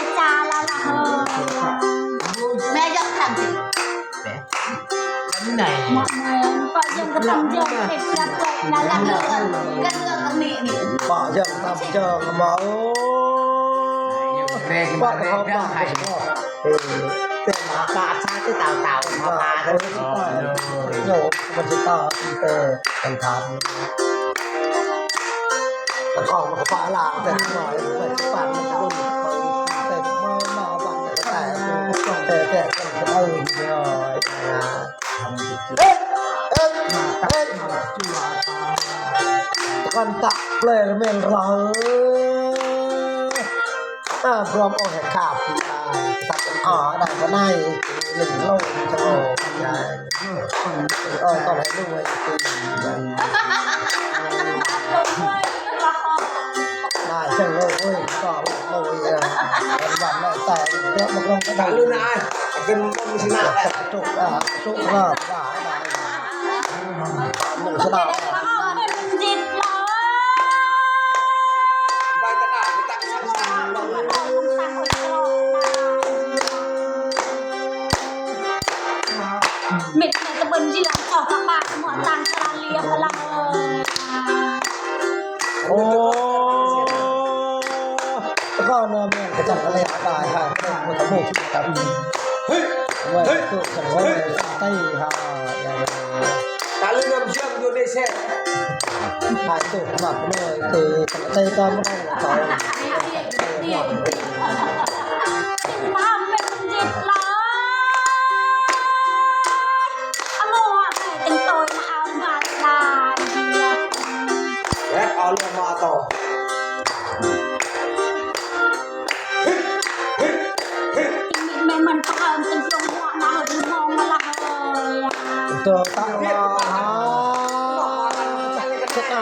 ມຈາລະລະເຮີ້ຍ ແມ່ຢາກທຳຕິ ແມ່ ອັນໃດ ມະແມ່ນ ປະຍັງກະທຳເຈີເປັນເສືອແປກນະລະເຮີ້ຍ ກະເລື່ອງອັນນີ້ນີ້ ປະຍັງກະທຳເຈີມາ ໂອ້ ແມ່ກິນ ປະ ມາແມ່ ເຮົາ ເລື່ອງໃຜ ເອີ ເປັນໝາກາຊາທີ່ເຕົາໆ ມາພາ ໂອ້ຍ ໂອ້ຍ ມັນຊິຕໍ່ຕີເຕີກັນທຳ ແລ້ວກໍມັນກໍປະລາງແຕ່ນ້ອຍ ມັນຊິປັ່ນ ມັນຊິປັ່ນ ແຕ່ມາ ມາປັ່ນ ແຕ່ ແຕ່ ແຕ່ ແຕ່ ເອີຍ ເອີຍ ເອີຍ ກັນຕະເປລແມ່ນລາວ ອາ ພວມອອກແຫ່ງຄາບ ອາ ໄດ້ບໍ່ໄດ້ ໜຶ່ງໂລ ໂລ ໄດ້ ເອີ ຕ້ອງໃຫ້ລວຍ ໄດ້ຈັງໂລ ໂອ້ຍ ກໍໂລຍ ວັນໆ ແລ້ວແຕ່ ເລື່ອງມັນກໍໄດ້ ລຸນນາຍ ເປັນຄົນຊະນະ ໂຊກລາບ ໂຊກລາບ ໂອ້ ແຕ່ກ່ອນວ່າແມ່ນຂະເຈົ້າກະເລີຍຕາຍຫາ ເອີ ເຮີ້ຍ ເຮີ້ຍ ເຮີ້ຍ ຕາຍຫາ ຕາເຫຼືອມເຊື່ອມຢູ່ໃນແຊະ ຫາຍຕົກໝາກນ້ອຍ ເຕີ ເຕີຕາມມາເຕົາ ເອົາເລື່ອງມາຕໍ່ ແມ່ນມັນພາເປັນຊ່ວງຫົວໜ້າເຮົາມອງມາລະເຮີ້ຍ ໂຕຕະລາ ເຈົ້າ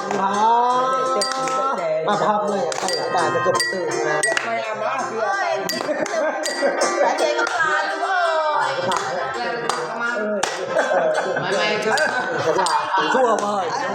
ງເນາະ ມາພາບເມື່ອຍໄປໄດ້ ແຕ່ກໍບໍ່ຕື່ນນະ ໂອ້ຍ ໄປເຈອກັບຫຼານ ໂອ້ຍ ເອີ ເອີ ຊົ່ວເວີຍ.